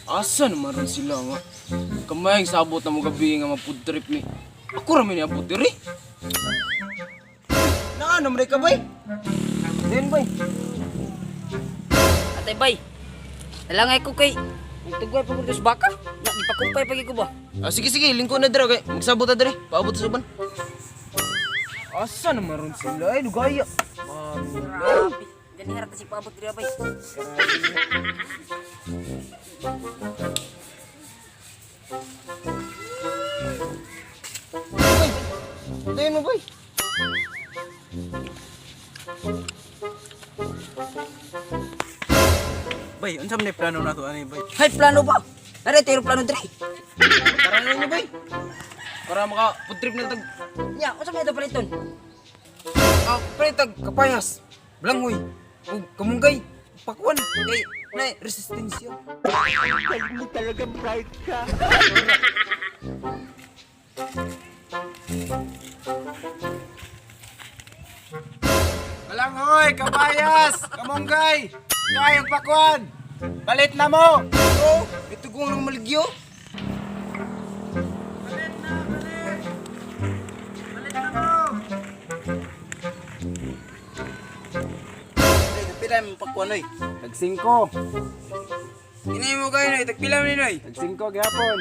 Asa naman ron sila nga? Kamayang sabot na mo gabi nga ma-food trip ni. Ako ra man niabot diri. Naa naman ka bay? Then bay. Atay bay. Nalangay ko kay tugway pa ko sa baka. Na gipakumpay pagi ko ba. Ah, sige sige, lingkod na dira kay magsabot ta diri. Paabot sa uban. Asa naman ron sila ay dugaya. Grabe. Gani harap si paabot diri bay. Tayo mo bay. Bay, unsa man ni plano nato ani bay? Hay plano ba? Nare tayo plano diri. Tara na ninyo bay. Para maka food trip na tag. Nya, unsa man ito paliton? Ah, pre tag kapayas. Blanghoy. Ug kamunggay. Pakwan kay na resistensya. Talaga bright ka. Balanghoy, kabayas, kamunggay, kayong pakwan. Balit na mo. Oh, ito kung nang maligyo. Balit na, balit. Balit na mo. Pila mo pakwan oy. Tag-singko. Ini mo kayo noy, tagpila mo ni noy. Tag-singko gihapon.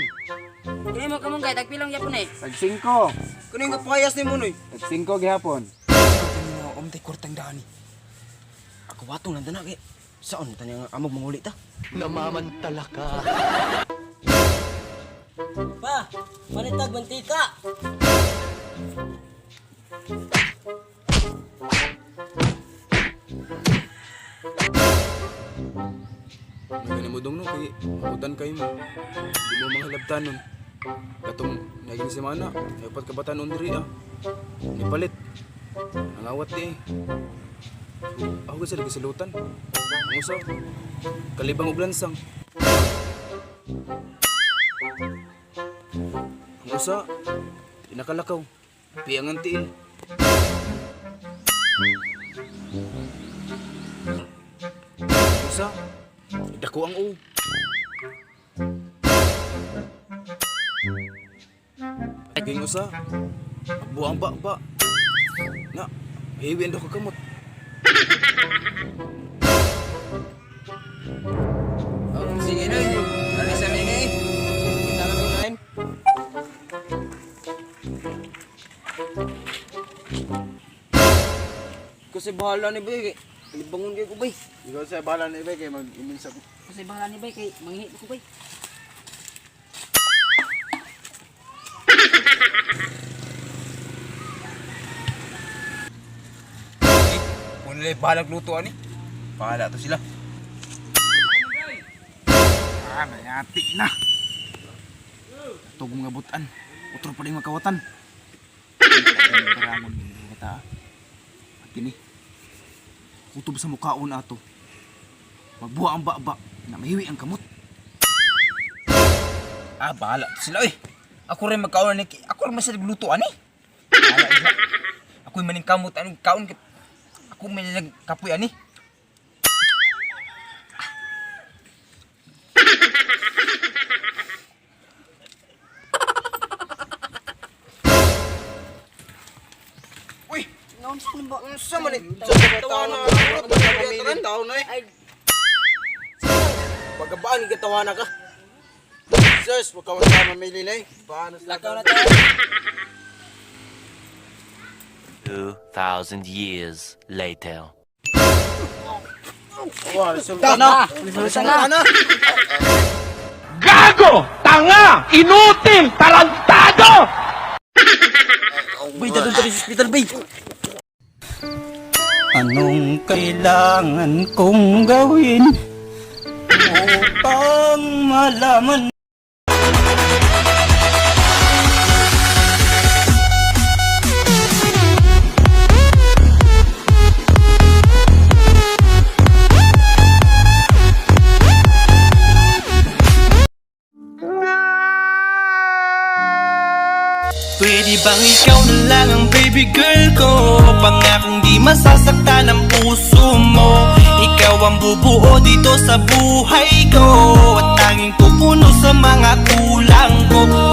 Kini mo kamunggay tagpilang yapon eh. Tag-singko. Kuno yung kapayas ni mo noy. Tag-singko gihapon. Ano om tay kwartang dani. Ako watong lang dana kay saon tanya nga amog manguli ta. Namamantala ka. Pa, palitag mantika. May mo dong no kay makutan kayo mo. Di mo mga hilabtanon. Katong naging semana, ay upat ka batanon diri ah. Nipalit. Nangawat di eh. So, ako sa lagi. Ang usa, kalibang og lansang. Ang usa, pinakalakaw. Piyang ang tiil. Ang usa, dako ang u. Ging usa, buang ba ba. Na, hiwi ang dako kamot. Oh, sige noy. Ari sa ni. Kita kami ngayon. Kasi bahala ni bay. Kalibangon kayo ko bay. Ikaw sa bahala ni bay kay mag-iminsa ko. Kasi bahala ni bay kay manghi ko bay. Kung nila'y bahalag luto ani. Bahala to sila. Ah, nayati na. Tugong nga butan. Utro pa rin makawatan. Karangon ni mga ta. At kini. Kutob sa mukhaon ato. Magbuha ang baba na mahiwi ang kamot. Ah, bahala to sila oy. Ako rin magkaon ni ako rin masarap luto ani. Bahala sila. Ako'y maning kamot ani kaon kay- ako may nagkapoy ani. Uy, Unsa man ba? unsa man ni? Tawa na. Taon na eh. Ay, Pagabaan gitawa na ka. Sus, wag ka man mamili na eh. Paano sila? lakaw na tayo. 2,000 years later. Wah, resulta na. Resulta na. Gago! Tanga! Inutil! Tarantado! Bay, dadun tayo sa ospital, bay. Anong kailangan kong gawin upang malaman Pwede ba Bang ikaw na lang ang baby girl ko. Pangakong di masasaktan ang puso mo. Ikaw ang bubuo dito sa buhay ko at tanging pupuno sa mga kulang ko.